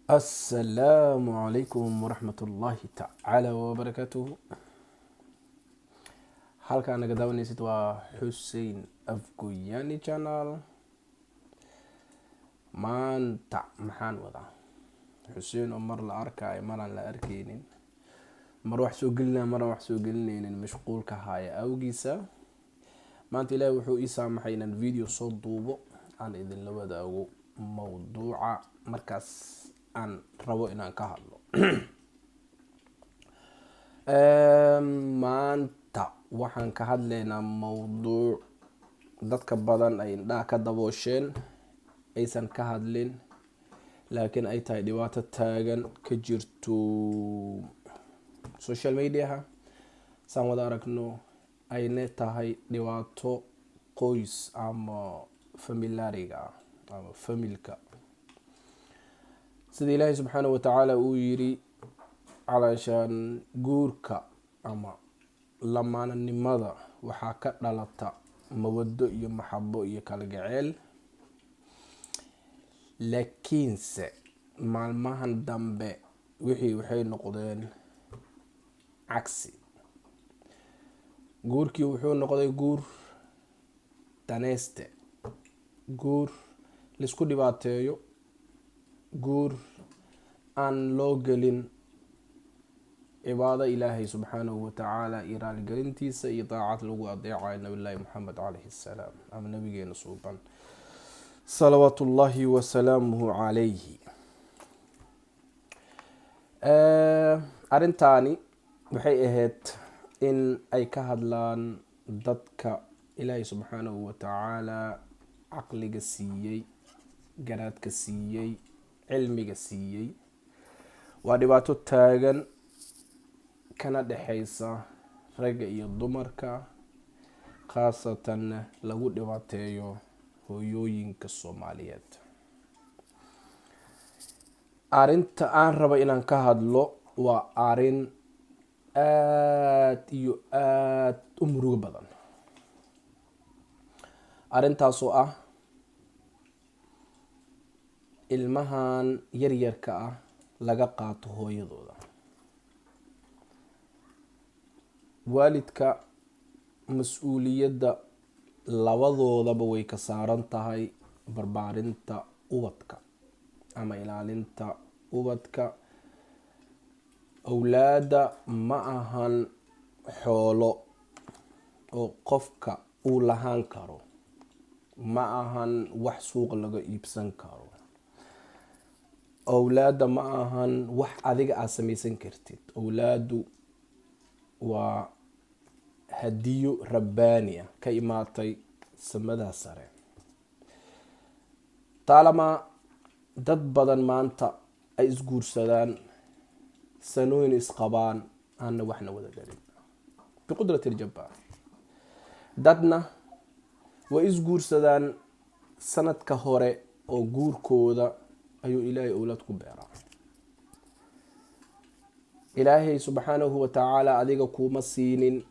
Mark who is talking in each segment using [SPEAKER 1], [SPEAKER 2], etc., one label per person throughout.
[SPEAKER 1] Asalaamu calaykum waraxmatullaahi tacaala wabarakaatuhu. Halkaa naga daawanaysid waa Xussein Afgoyani Channel. Maanta maxaan wadaa? Xuseen oo mar la arkaayo, maraan la arkeynin, mar wax soo gelinaya, maraan wax soo gelinaynin, mashquulka haya awgiisa. Maanta Ilaahi wuxuu ii saamaxay inaan video soo duubo, aan idinla wadaago mowduuca markaas aan rabo inaan ka hadlo. Maanta waxaan ka hadlaynaa mowduuc dadka badan ay indhaha ka daboosheen, aysan ka hadlin, laakiin ay tahay dhibaato taagan ka jirto social mediaha, saan wada aragno, ayna tahay dhibaato qoys ama familiariga ah ama familka. Sida Ilaahay subxaanahu watacaala uu yiri, calaashaan guurka ama lamaananimada waxaa ka dhalata mawado iyo maxabo iyo kalgaceel, laakiinse maalmahan dambe wixii waxay noqdeen cagsi. Guurkii wuxuu noqday guur daneyste, guur laisku dhibaateeyo, guur aan loo gelin cibaado Ilaahay subxaanahu watacaala iyo raaligelintiisa iyo daacad lagu adeecayo Nabillaahi Moxamed calayhi salaam ama nabigeena suuban salawaatu ullaahi wasalaamuhu calayhi. Arrintaani waxay ahayd in ay ka hadlaan dadka Ilaahay subxaanahu watacaala caqliga siiyey, garaadka siiyey, cilmiga siiyey. Waa dhibaato taagan kana dhexeysa ragga iyo dumarka, khaasatan lagu dhibaateeyo hooyooyinka Soomaaliyeed. Arrinta aan raba inaan ka hadlo waa arrin aad iyo aad u murugo badan, arrintaasoo ah ilmahan yaryarka ah laga qaato hooyadooda. Waalidka mas-uuliyadda labadoodaba way ka saaran tahay barbaarinta ubadka ama ilaalinta ubadka. Awlaadda ma ahan xoolo oo qofka uu lahaan karo, ma ahan wax suuq laga iibsan karo. Awlaadda ma ahan wax adiga aad samaysan kartid. Awlaaddu waa hadiyo rabbaani ah ka imaatay samadaa sare. Taalamaa dad badan maanta ay isguursadaan, sanooyin isqabaan, aanna waxna wada dhalin biqudrati iljabbaar. Dadna way isguursadaan, sanadka hore oo guurkooda ayuu Ilaahay owlaad ku beeraa. Ilaahay subxaanahu watacaala adiga kuuma siinin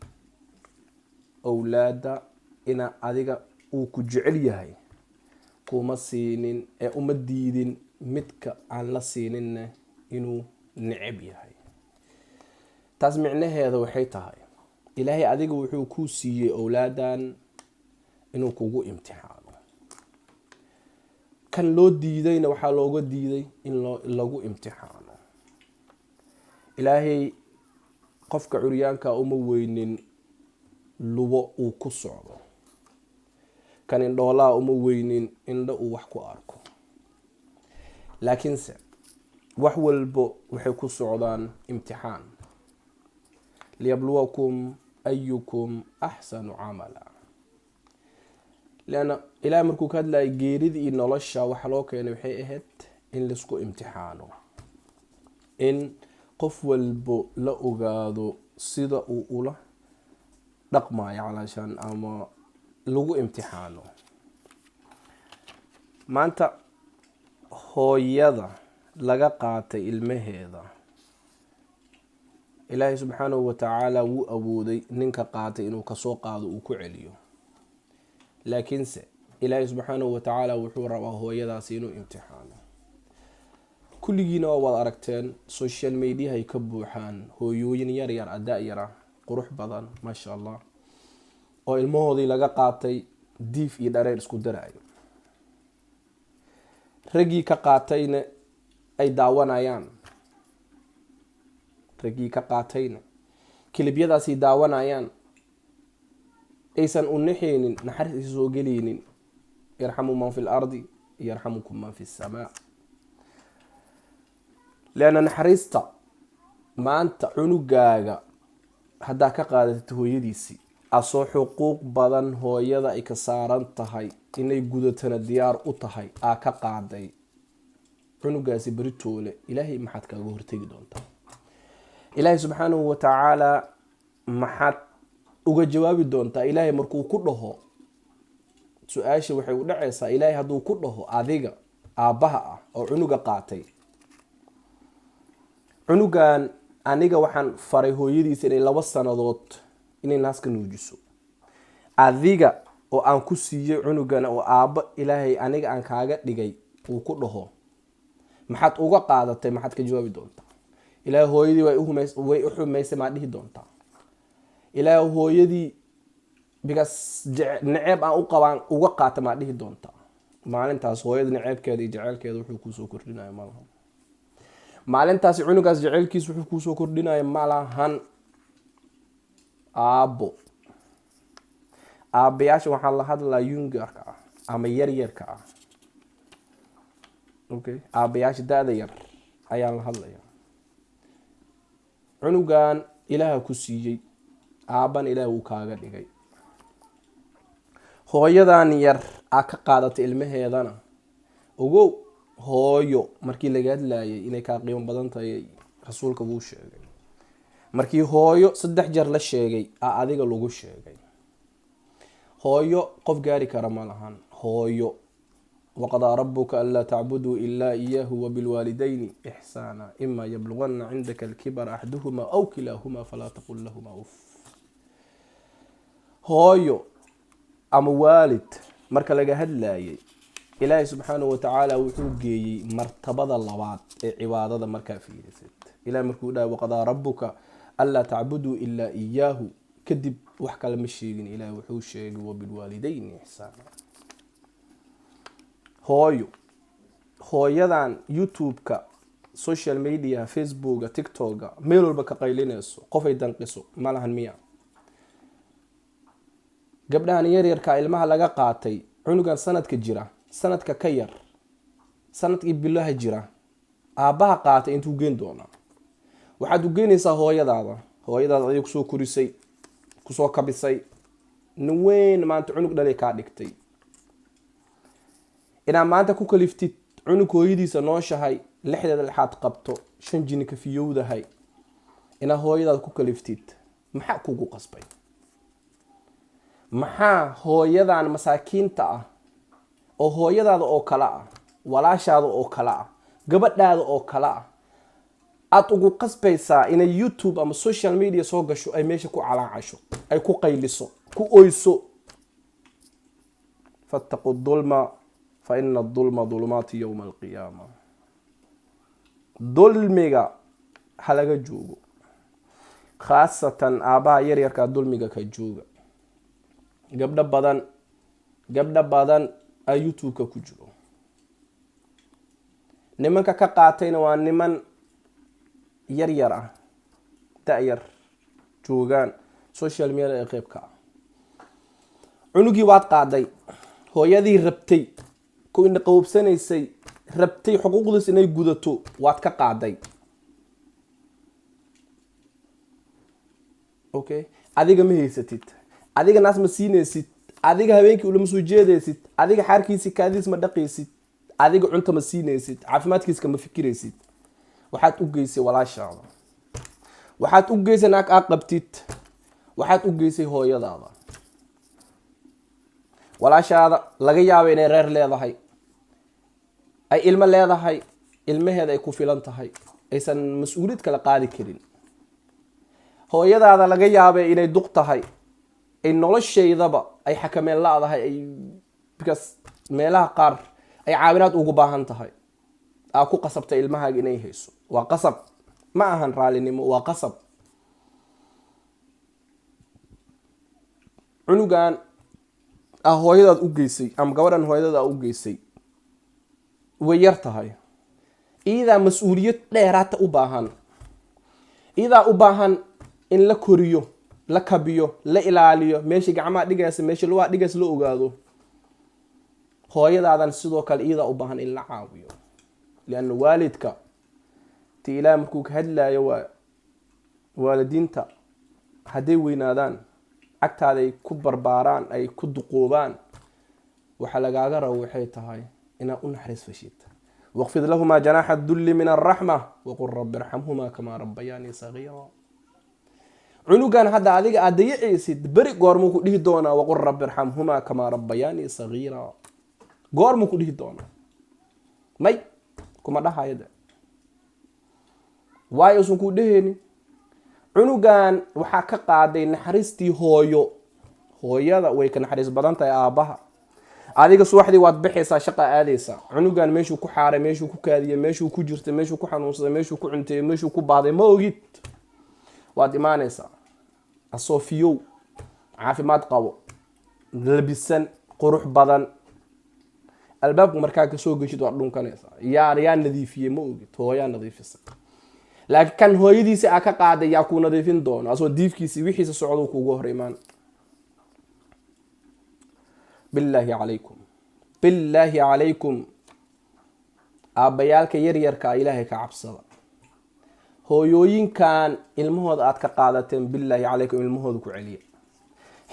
[SPEAKER 1] owlaadda ina adiga uu ku jecel yahay kuma siinin ee uma diidin midka aan la siininna inuu necab yahay. Taas micnaheeda waxay tahay Ilaahay adiga wuxuu kuu siiyey owlaadan inuu kugu imtixaano. Kan loo diidayna waxaa looga diiday in lagu imtixaano. Ilaahay qofka curyaanka uma weynin lubo uu ku socdo, kan indhoolaha uma weynin indho uu wax ku arko, laakiinse wax walbo waxay ku socdaan imtixaan, liyabluwakum ayukum axsanu camala. Leanna Ilaah markuu ka hadlayay geerida iyo nolosha, waxa loo keenay waxay ahayd in laisku imtixaano, in qof walbo la ogaado sida uu ula dhaqmayo calaashaan ama lagu imtixaano. Maanta hooyada laga qaatay ilmaheeda, Ilaahay subxaanahu watacaala wuu awooday ninka qaatay inuu kasoo qaado, uu ku celiyo, laakiinse Ilaahay subxaanahu watacaala wuxuu rabaa hooyadaasi inuu imtixaano. Kulligiina waa wada aragteen, social mediahay ka buuxaan hooyooyin yar yar, da-yar ah, qurux badan, maasha Allah, oo ilmahoodii laga qaatay, diif iyo dhareer isku daraayo, raggii ka qaatayna ay daawanayaan, raggii ka qaatayna clipyadaasay daawanayaan, aysan u naxaynin, naxariis aysan soo gelaynin. Yarxamu man fi lardi yarxamukum man fi samaa. Leanna naxariista maanta cunugaaga haddaa ka qaadatid hooyadiisii, asoo xuquuq badan hooyada ay ka saaran tahay inay gudatana diyaar u tahay, aa ka qaaday cunugaasi, beritoole Ilaahay maxaad kaaga hortegi doontaa? Ilaahay subxaanahu wa tacaala maxaad uga jawaabi doontaa? Ilaahay markuu ku dhaho, su-aasha waxay u dhacaysaa, Ilaahay hadduu ku dhaho, adiga aabbaha ah oo cunuga qaatay, cunugan aniga waxaan faray hooyadiisa inay 2 sanadood inay naaska nuujiso, adiga oo aan ku siiyey cunugan oo aabbo Ilaahay aniga aan kaaga dhigay, uu ku dhaho, maxaad uga qaadatay? Maxaad ka jawaabi doontaa? Ilaahay hooyadii way u xumaysay maad dhihi doontaa? Ilaahay hooyadii because naceeb aan u qabaan uga qaata maad dhihi doontaa? Maalintaas hooyada naceebkeeda iyo jeceelkeeda wuxuu kuusoo kordhinayo malahan. Maalintaasi cunugaas jeceelkiisa wuxuu kuusoo kordhinayo malahan. Aabbo, aabbayaasha waxaa la hadlaa youngerka ah ama yaryarka ah, okay, aabbayaasha da-da yar ayaan la hadlaya. Cunugan Ilaaha ku siiyey, aabban Ilaah wuu kaaga dhigay. Hooyadan yar aa ka qaadatay ilmaheedana, ogow, hooyo markii laga hadlayay inay kaa qiimo badan tahay rasuulka wuu sheegay. Markii hooyo 3 jeer la sheegay aa adiga lagu sheegay. Hooyo qof gaari kara ma lahan. Hooyo, waqadaa rabuka anlaa tacbuduu ilaa iyaahu wabilwaalidayni ixsaana ima yablugana cindaka alkibara axduhuma aw kilaahuma falaa taqul lahuma uf. Hooyo ama waalid marka laga hadlayay, Ilaahay subxaanahu watacaala wuxuu geeyey martabada labaad ee cibaadada. Markaa fiirisid, Ilahay markuu dhahay waqadaa rabuka anlaa tacbuduu ilaa iyaahu, kadib wax kale ma sheegin. Ilahay wuxuu sheegay wabilwaalidayni ixsaana. Hooyo, hooyadan YouTube-ka, social media, Facebooka, TikToka, meel walba ka qaylinayso, qofay danqiso malahan miya? Gabdhahan yaryarka ilmaha laga qaatay, cunugan sanadka jira, sanadka ka yar, sanadkii bilaha jira, aabbaha qaatay intuu geen doonaa? Waxaad u geynaysaa hooyadaada. Hooyadaada adiga kusoo korisay, kusoo kabisay, nin weyn maanta cunug dhalay kaa dhigtay. Inaad maanta ku kaliftid cunug hooyadiisa nooshahay, lixdeeda lixaad qabto, shan jini ka fiyowdahay, inaad hooyadaada ku kaliftid, maxaa kugu qasbay? Maxaa hooyadan masaakiinta ah oo hooyadaada oo kale ah, walaashaada oo kale ah, gabadhaada oo kale ah, aada ugu qasbaysaa inay YouTube ama social media soo gasho, ay meesha ku calaacasho, ay ku qayliso, ku oyso? Fattaqu dulma fa ina adulma dulumaati yowma alqiyaama. Dulmiga ha laga joogo, khaasatan aabbaha yaryarkaa, dulmiga ka jooga. Gabdho badan, gabdho badan a YouTube-ka ku jiro, nimanka ka qaatayna waa niman yar yar ah, da-yar joogaan, social media ee qeyb ka ah. Cunugii waad qaaday, hooyadii rabtay, ku indhaqowbsanaysay, rabtay xuquuqdiis inay gudato, waad ka qaaday. Okay, adiga ma haysatid, adiga naas ma siinaysid, adiga habeenkii ulama soo jeedaysid, adiga xaarkiisi kaadiis ma dhaqaysid, adiga cunta ma siinaysid, caafimaadkiiska ma fikiraysid. Waxaad u geysay walaashaada, waxaad u geysay naag aa qabtid, waxaad u geysay hooyadaada. Walaashaada laga yaaba inay reer leedahay, ay ilmo leedahay, ilmaheeda ay ku filan tahay, aysan mas-uuliyad kala qaadi karin. Hooyadaada laga yaabay inay duq tahay, ay nolosheydaba ay xakameen la-dahay, ay because meelaha qaar ay caawinaad ugu baahan tahay. Aa ku qasabtay ilmahaaga inay hayso. Waa qasab, ma ahan raalinimo, waa qasab. Cunugan aa hooyadaad u geysay ama gabadhan hooyadaad aa u geysay way yar tahay. Iyadaa mas-uuliyad dheeraata u baahan, iyadaa u baahan in la koriyo, la kabiyo, la ilaaliyo, meeshai gacmaha dhigaysa, meesha lugaha dhigaysa la ogaado. Hooyadaadan sidoo kale iyadaa u baahan in la caawiyo, lianna waalidka ti ilaah markuu ka hadlaayo waa waalidiinta hadday weynaadaan agtaada ay ku barbaaraan, ay ku duqoobaan, waxaa lagaaga rabo waxay tahay inaad u naxariis fashid. Waqfid lahumaa janaaxa dulli min alraxma waqul rabbi irxamhumaa kamaa rabbayaanii sagiira. Cunugan hadda adiga aad dayacaysid beri goormuu ku dhihi doonaa waqul rabbi irxamhumaa kamaa rabbayaanii sagiira? Goormuu ku dhihi doonaa? May, kuma dhahayo de. Waayo usan kuu dheheynin? Cunugan waxaa ka qaaday naxariistii hooyo. Hooyada way ka naxariis badan tahay aabbaha. Adiga subaxdii waad baxaysaa, shaqa aadaysaa. Cunugan meeshuu ku xaaray, meeshuu ku kaadiyey, meeshuu ku jirtay, meeshuu ku xanuunsaday, meeshuu ku cunteeyey, meeshuu ku baahday ma ogid. Waad imaanaysaa asoo fiyow, caafimaad qabo, labisan, qurux badan. Albaabku markaa kasoo geshid waad dhunkanaysaa. Yaa nadiifiyey? Ma ogid. Hooyaa nadiifisay. Laakiin kan hooyadiisi aa ka qaaday yaa kuu nadiifin doono? Asoo diifkiisi wixiisa socduu kuugu hor imaan. Billaahi calaykum, billaahi calaykum, aabbayaalka yaryarka, ilaahay ka cabsada. Hooyooyinkan ilmahooda aad ka qaadateen, billaahi calaykum, ilmahooda ku celiya.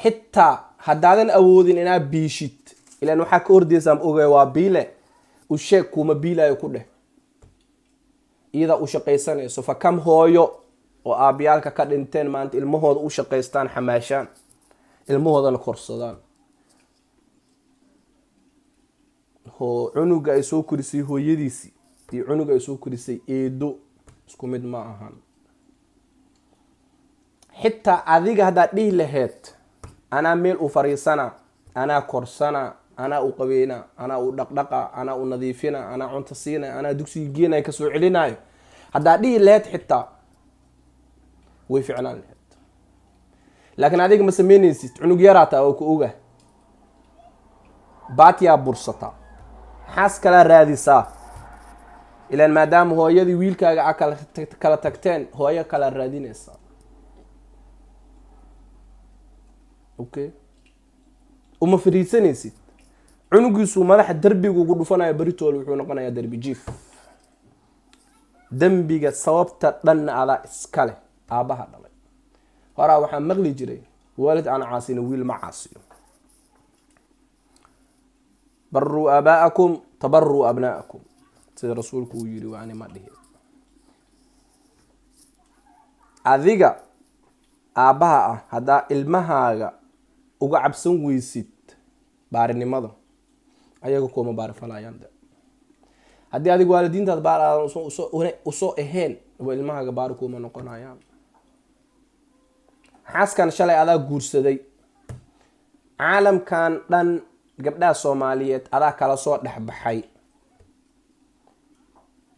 [SPEAKER 1] Xitaa haddaadan awoodin inaad biishid, ilaan waxaa ka ordaysaa ogay waa biile, u sheeg kuuma biilaayo ku dheh, iyadaa u shaqaysanayso. Fa kam hooyo oo aabayaalka ka dhinteen maanta ilmahooda u shaqaystaan, xamaashaan, ilmahoodana korsadaan. Cunuga ay soo korisay hooyadiisii iyo cunuga ay soo korisay eedo isku mid ma ahan. Xitaa adiga haddaad dhihi laheyd anaa meel u fariisana, anaa korsana, anaa u qabeyna, anaa u dhaqdhaqa, anaa u nadiifina, anaa cunto siina, anaa dugsiga geenayo, kasoo celinayo, haddaad dhihi laheyd xitaa way ficnaan laheyd. Laakiin adiga ma sameynaysid. Cunug yaraataa oo ku oga baatiyaa bursataa, xaas kalaa raadisaa. Ilaan maadaama hooyadii wiilkaaga a kala tagteen, hooyo kalaa raadinaysaa. Okay, uma fariisanaysid. Cunugiisuu madaxa derbiga ugu dhufanayo, beritoole wuxuu noqonayaa derbi jiif. Dembiga sababta dhanna adaa iska leh, aabbaha dhalay. Horaa waxaa maqli jiray waalid aan caasina wiil ma caasiyo. Baruu aabaa'akum tabaruu abnaa'akum, sida rasuulku uu yiri. Waani ma dhihin adiga aabbaha ah haddaa ilmahaaga uga cabsan weysid baarinimada, ayaga kuuma baarifalayaan. De haddii adiga waalidiintaad baar aadan usoo ahayn, wa ilmahaaga baari kuuma noqonayaan. Xaaskan shalay adaa guursaday, caalamkan dhan gabdhaha soomaaliyeed adaa kala soo dhexbaxay,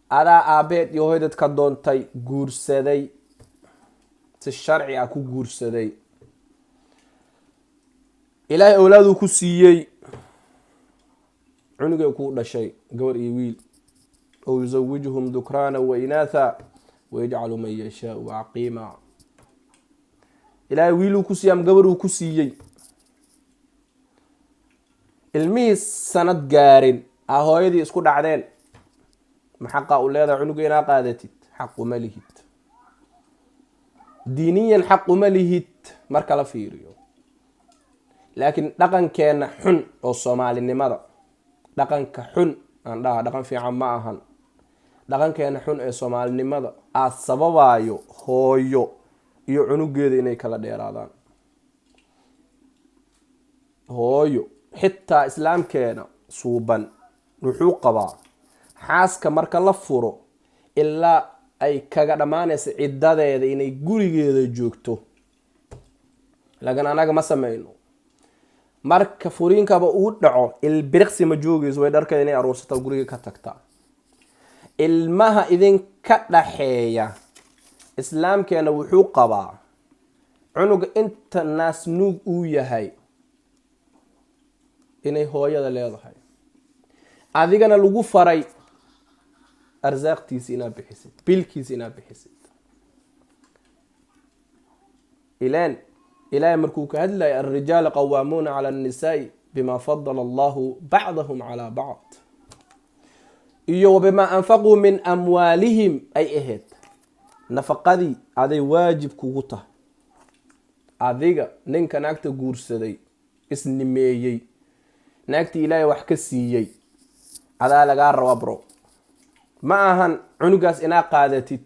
[SPEAKER 1] adaa aabeed iyo hooydad ka doontay, guursaday, si sharci ah ku guursaday. Ilaahay owlaaduu ku siiyey, cunugay kuu dhashay, gabar iyo wiil. Ow yusawijuhum dukraana wa inaatha wayajcalu man yashaau caqiima. Ilaahay wiiluu ku siiyey ama gabaruu ku siiyey, ilmihii sanad gaarin aa hooyadii isku dhacdeen. Ma xaqaa u leedahay cunuga inaa qaadatid? Xaq uma lihid. Diiniyan xaq uma lihid marka la fiiriyo. Laakiin dhaqankeena xun oo soomaalinimada, dhaqanka xun aan dhaha, dhaqan fiican ma ahan, dhaqankeena xun ee soomaalinimada aad sababayo hooyo iyo cunugeeda inay kala dheeraadaan. Hooyo xitaa islaamkeena suuban wuxuu qabaa xaaska marka la furo ilaa ay kaga dhammaanaysa ciddadeeda inay gurigeeda joogto. Laakiin anaga ma sameyno. Marka furiinkaba uu dhaco, ilbiriqsi ma joogeyso, way dharkeeda inay aruursataa, guriga ka tagtaa. Ilmaha idinka dhaxeeya, islaamkeena wuxuu qabaa cunuga inta naas nuug uu yahay inay hooyada leedahay, adigana lagu faray arsaaqtiisa inaad bixisid, bilkiisa inaad bixisid. Ilaan Ilaahay markuu ka hadlaya, "Alrijaalu qawaamuuna cala annisaai bima fadala Allahu bacdahum calaa bacd iyo wabimaa anfaquu min amwaalihim," ay ahayd. Nafaqadii aday waajib kugu tahay, adiga ninka naagta guursaday, isnimeeyey, naagtii Ilaahay wax ka siiyey, adaa lagaa rabaa, bro. Ma ahan cunugaas inaa qaadatid.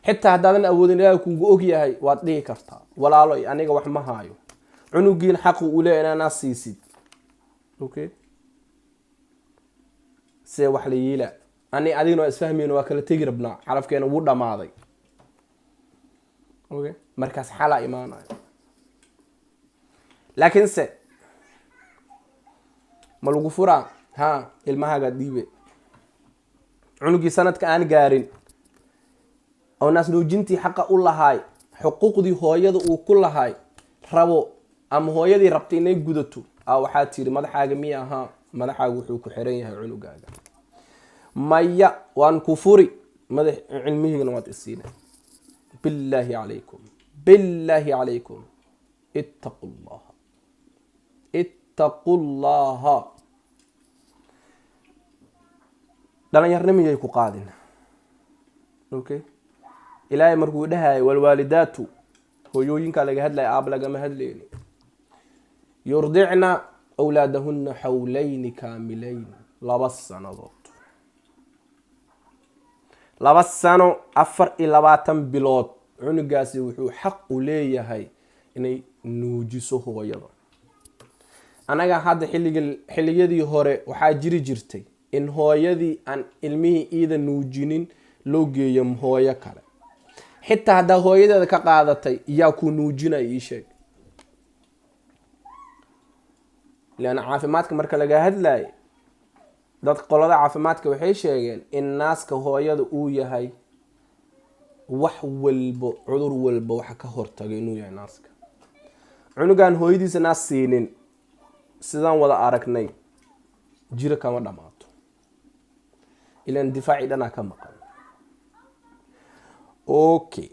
[SPEAKER 1] Xitaa haddaadan awoodin, Ilaahay kuugu og yahay, waad dhihi kartaa, "Walaaloy, aniga wax ma haayo." Cunugiin xaqu uu leeyahy inaanaa siisid. Okay, see wax la yiila? Ani adigna waa isfahmayno, waa kala tegi rabnaa, xalafkeena wuu dhamaaday. Okay, markaas xalaa imaanayo. Laakiinse ma lagu furaa? Ha, ilmahaagaa dhiibe. Cunugii sanadka aan gaarin oo naas nuujintii xaqa u lahaay, xuquuqdii hooyada uu ku lahaay rabo ama hooyadii rabtay inay gudato, a waxaa tiri, "Madaxaaga miya ahaa? Madaxaaga wuxuu ku xiran yahay cunugaaga. Maya, waan ku furi, madax cilmihiigana waad isiina." Billaahi calaykum, billaahi calaykum, ittaqu Llaha, ittaqu Llaha. Dhalinyarnimiyay ku qaadin. Okay, Ilaahay markuu dhahayo "walwaalidaatu", hooyooyinkaa laga hadlaya, aab lagama hadlayni. "Yurdicna awlaadahuna xawlayni kaamilayn", 2 sanadood, 2 sano, 24 bilood, cunugaasi wuxuu xaq u leeyahay inay nuujiso hooyada. Anaga hadda xilliga, xilliyadii hore waxaa jiri jirtay in hooyadii aan ilmihii iida nuujinin loo geeyo hooyo kale. Xitaa haddaa hooyadeeda ka qaadatay, yaa ku nuujinaya? Ii sheeg. Leanna caafimaadka marka laga hadlayo, dadka qolada caafimaadka waxay sheegeen in naaska hooyada uu yahay wax walbo, cudur walba waxa ka hortaga inuu yahay naaska. Cunugaan hooyadiisa naas siinin, sidaan wada aragnay, jiro kama dhamaato, ilaan difaacii dhanaa ka maqan. Okay,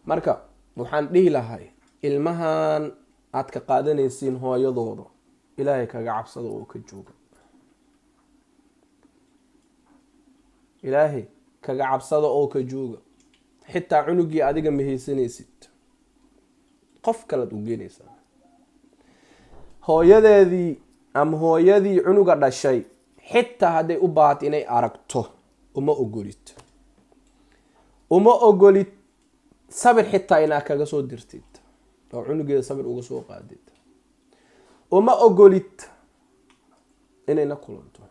[SPEAKER 1] marka waxaan dhihi lahay, ilmahan aad ka qaadanaysiin hooyadooda, Ilaahay kaga cabsada oo ka jooga. Ilaahay kaga cabsada oo ka jooga. Xitaa cunugii adiga ma haysanaysid, qof kalead u geenaysaa. Hooyadeedii ama hooyadii cunuga dhashay, xitaa hadday u baahato inay aragto, uma ogolid, uma ogolid. Sabir xitaa inaa kaga soo dirtid oo cunugeeda sabir uga soo qaadid, uma ogolid inay la kulanto.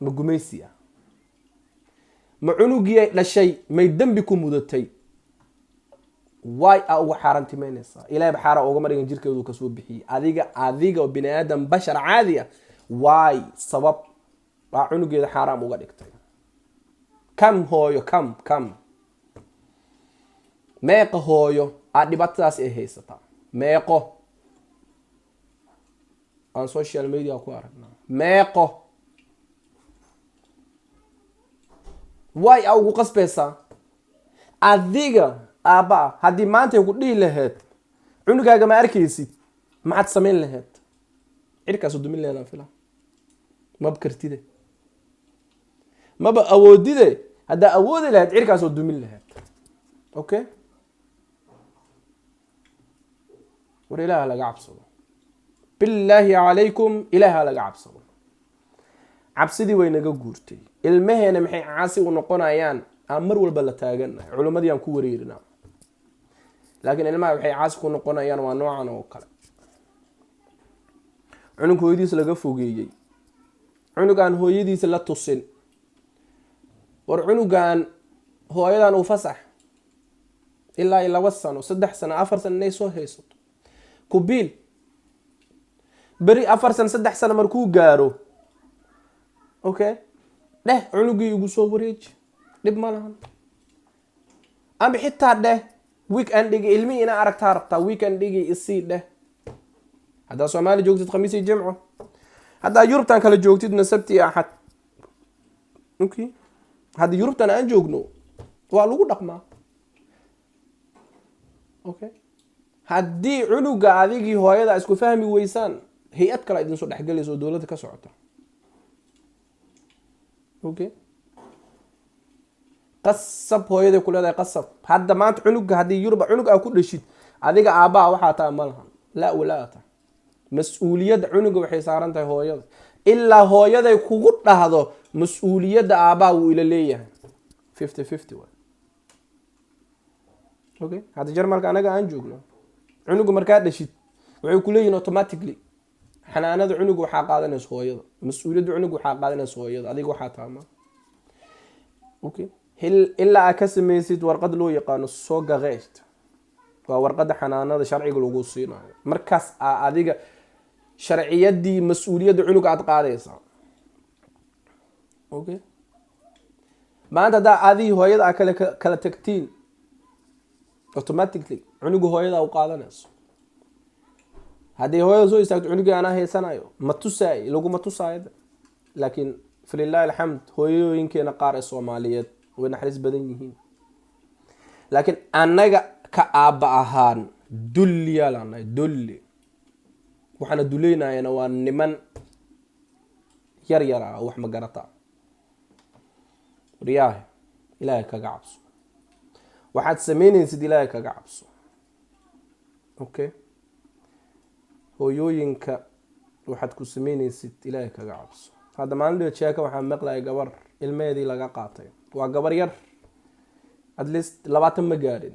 [SPEAKER 1] Ma gumaysi ah? Ma cunugii ay dhashay may dembi ku mudatay? Waay aa uga xaaraantimeynaysaa? Ilahay ba xaaraan ugama dhigan, jirkeedu kasoo bixiyey. Adiga oo bini aadam, bashar caadi ah, waay sabab aa cunugeeda xaaraam uga dhigtay? Kam hooyo, kam meeqa hooyo aa dhibaatadaas ay haysataa? Meeqo aan social media ku aragnaa? Meeqo? Waay aa ugu qasbaysaa, adiga aabba? Haddii maantay ku dhihi lahayd, "Cunugaaga ma arkaysid," maxaad samayn lahayd? Cirkaasu dumin lahayd aan fila. Maba kartide, maba awoodide. Haddaa awoodi lahayd, cirkaasoo dumin lahayd. Okay, war Ilaah laga cabsado. Billaahi calaykum, Ilaah laga cabsado. Cabsidii way naga guurtay. Ilmaheena maxay caasi u noqonayaan? Aan mar walba la taaganahay, culimmadii aan ku wareerinaa, laakiin ilmaha waxay caasi ku noqonayaan waa noocan oo kale. Cunug hooyadiisa laga fogeeyey, cunug aan hooyadiisa la tusin. War cunugan hooyadan uu fasax ilaa iyo 2 sano, 3 sano, 4 sano inay soo haysato kubiil. Beri 4 sano, 3 sano markuu gaaro, Okay, dheh cunugii igu soo wareeji, dhib ma lahan. Ama xitaa dheh weekendigi ilmihii inaa aragtaa rabtaa, weekendigi isii dheh. Haddaa Soomaali joogtid, Khamiis iyo Jimco. Haddaa Yurubtan kala joogtidna, Sabti iyo Axad. Okay, hadda Yurubtan aan joogno waa lagu dhaqmaa. Okay, haddii cunuga adigii hooyada isku fahmi weysaan, hay-ad kale idin soo dhexgelaysa oo dowladda ka socota. Okay, qasab hooyaday ku leedahay, qasab. Hadda maanta cunuga haddii Yurub cunug aa ku dhashid, adiga aabbaha waxaa tahay ma lahan, laa walaa tahay. Mas-uuliyadda cunuga waxay saaran tahay hooyada, ilaa hooyaday kugu dhahdo mas-uuliyadda aabbaha wuu ila leeyahay. 50-50 waay. Okay, hadda Jarmalka anaga aan joogno, cunuga markaa dhashid waxay kuleeyihin automatically xanaanada cunuga waxaa qaadanaysa hooyada, mas-uuliyadda cunuga waxaa qaadanaysa hooyada, adiga waxaa tahay ma. Okay, ilaa aa ka samaysid warqad loo yaqaano Sorgerecht, waa warqadda xanaanada sharciga lagu siinayo. Markaas aa adiga sharciyadii mas-uuliyadda cunuga aad qaadaysaa. Okay, maanta haddaa adii hooyada aa kala tagtiin, automatically cunuga hooyada u qaadanayso. Haddii hooyada soo istaagto, cunugii anaa haysanayo, ma tusaay, laguma tusaayo. Laakiin falilahi alxamd, hooyooyinkeena qaar ee Soomaaliyeed way naxariis badan yihiin. Laakiin annaga ka aabba ahaan dulliyaalaanahay, dulli. Waxaana duleynayana waa niman yar yar ah, wax ma garata. Waryaahe, Ilaahay kaga cabso waxaad sameynaysid, Ilaahay kaga cabso. Okay, hooyooyinka waxaad ku sameynaysid Ilaahay kaga cabso. Hadda maalin dhiba sheeka waxaa maqlaya gabar ilmeheedii laga qaatay. Waa gabar yar, at least 20 ma gaadhin.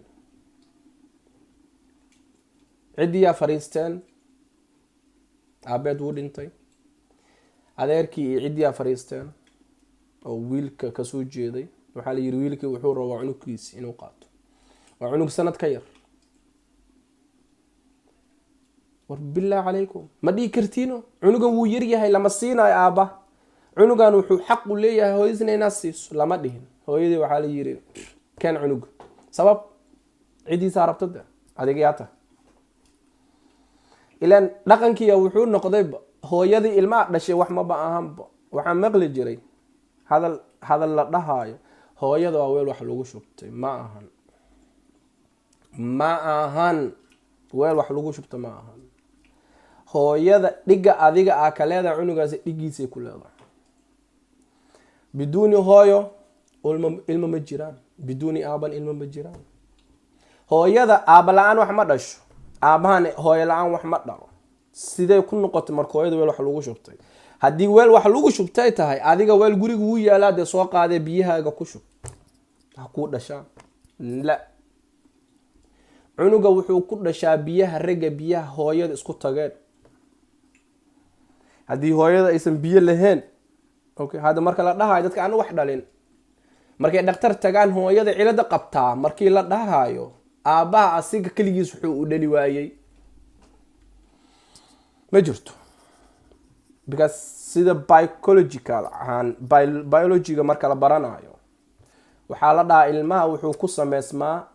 [SPEAKER 1] Ciddiyaa fariisteen, aabeed wuu dhintay, adeerkii iyo ciddiyaa fariisteen oo wiilka kasoo jeeday. Waxaa la yidhi wiilkii wuxuu rabaa cunugkiisi inuu qaato, waa cunug sanad ka yar. War billah calaykum, ma dhihi kartiino cunugan wuu yar yahay, lama siinayo aabba, cunugan wuxuu xaq u leeyahay hooyadiisna inaad siiso? Lama dhihin. Hooyadii waxaa la yidhi keen cunuga. Sabab ciddiisaa rabto de, adiga yaa tahay? Ilaan dhaqankiiya wuxuu noqday hooyadii ilmaha dhashay wax maba ahanba. Waxaa maqli jiray hadal la dhahaayo hooyada waa weel wax lagu shubtay. Ma ahan, ma ahan weel wax lagu shubta, ma ahan. Hooyada dhiga adiga aa ka leedahay cunugaasi dhigiisay ku leedahay. Biduuni hooyo ilmo ma jiraan, biduuni aaban ilmo ma jiraan. Hooyada aaba la-aan wax ma dhasho, aabahan hooyo la-aan wax ma dhalo. Sidee ku noqotay marka hooyada weel wax lagu shubtay? Haddii weel wax lagu shubtay tahay, adiga weel guriga wuu yaalaa dee, soo qaadee biyahaaga ku shub, ha kuu dhashaan. La cunuga wuxuu ku dhashaa biyaha ragga, biyaha hooyada isku tageen. Haddii hooyada aysan biyo lahayn. Okay, hadda marka la dhahayo dadka aan wax dhalin, markay dhaktar tagaan, hooyada cilada qabtaa markii la dhahayo, aabbaha asiga keligiis wuxuu u dhali waayey ma jirto, because sida biological ahaan, biologyga marka la baranayo, waxaa la dhahaa ilmaha wuxuu ku sameysmaa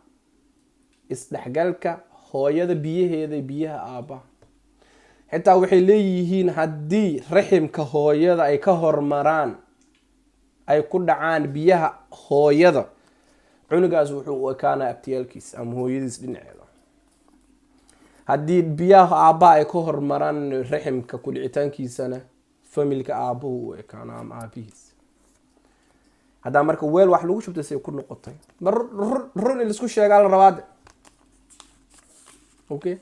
[SPEAKER 1] isdhexgalka hooyada biyaheeda, biyaha aabbaha. Xitaa waxay leeyihiin haddii raximka hooyada ay ka hormaraan, ay ku dhacaan biyaha hooyada, cunugaas wuxuu u ekaanaya abtiyaalkiis ama hooyadiis dhinaceeda. Haddii biyaha aabbaha ay ka hormaraan raximka ku dhicitaankiisana, familka aabbuhu u ekaana ama aabihiis. Haddaa marka weel wax lagu shubtay say ku noqotay? Ma run in laisku sheegaa la rabaade. Okay,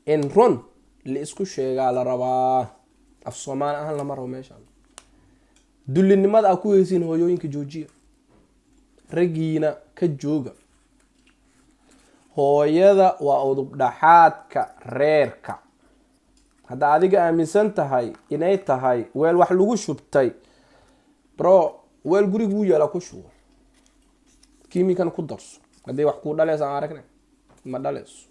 [SPEAKER 1] in run la isku sheegaa la rabaa, af Soomaali ahaan lama rabo. Meeshaan dullinimada aa ku heysiin hooyooyinka joojiya, raggiina ka jooga. Hooyada waa udub dhaxaadka reerka. Hadda adiga aaminsan tahay inay tahay weel wax lagu shubtay, bro, weel guriga wuu yaalaa, ku shubo, kiimikan ku darso. Haddii wax kuu dhaleysa aan aragnay, ma dhaleyso.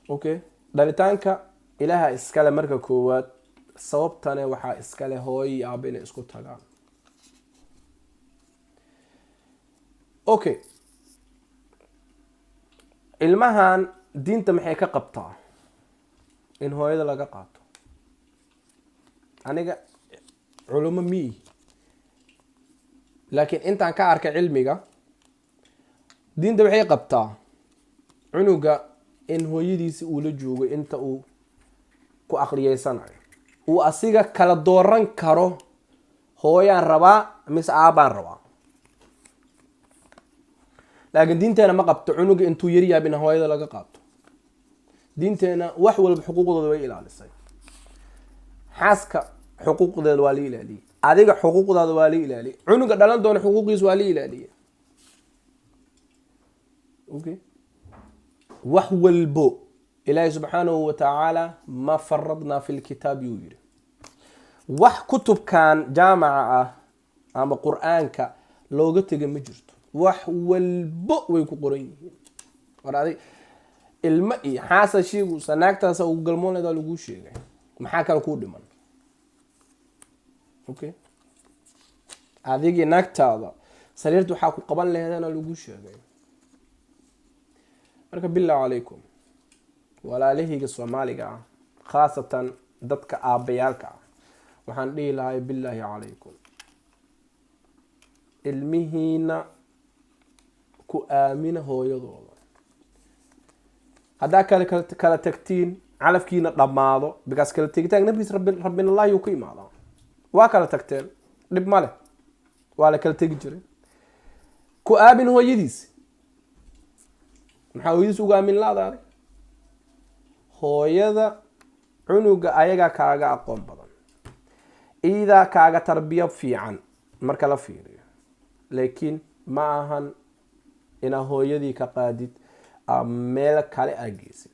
[SPEAKER 1] Okay, dhalitaanka Ilaaha iskale marka koowaad. Sababtane waxaa iskale hooyo iyo aaba inay isku tagaan. Okay, ilmahan diinta maxay ka qabtaa in hooyada laga qaato? Aniga culimo miihi, laakiin intaan ka arkay cilmiga diinta, waxay qabtaa cunuga in hooyadiisi uu la joogo inta uu ku aqliyeysanayo, uu asiga kala dooran karo: hooyaan rabaa mise aabaan rabaa. Laakiin diinteena ma qabto cunuga intuu yaryaab in hooyada laga qaato. Diinteena wax walba xuquuqdooda way ilaalisay. Xaaska xuquuqdeeda waa la ilaaliyey, adiga xuquuqdaada waa la ilaaliyey, cunuga dhalan doona xuquuqiisa waa la ilaaliyey. Okay, wax walbo Ilaahay subxaanahu watacaala "ما فرطنا في الكتاب" yuu yidhi. Wax kutubkan jaamaca ah ama Qur-aanka looga tegay ma jirto, wax walbo way ku qoran yihiin. War adig ilmo iyo xaasa sheegusa, naagtaasa ugu galmoonleeda laguu sheegay, maxaa kale kuu dhiman? Okay, adigii naagtaada sariirta waxaa ku qaban laheedana laguu sheegay. Marka billah calaykum, walaalahayga Soomaaliga ah, khaasatan dadka aabbayaalka ah, waxaan dhihi lahay: billaahi calaykum, ilmihiina ku aamina hooyadooda. Haddaa kala tagtiin, calafkiina dhammaado, because kala tegitaanka nafkiis rabbi rabbinallahi yuu ku imaadaa. Waa kala tagteen, dhib ma leh, waa la kala tegi jiray. Ku aamin hooyadiis. Maxaa hooyadiis uga aamin laadaada? Hooyada cunuga ayagaa kaaga aqoon badan, iidaa kaaga tarbiya fiican marka la fiiriyo. Laakiin ma ahan inaa hooyadii ka qaadid meel kale aa geysid.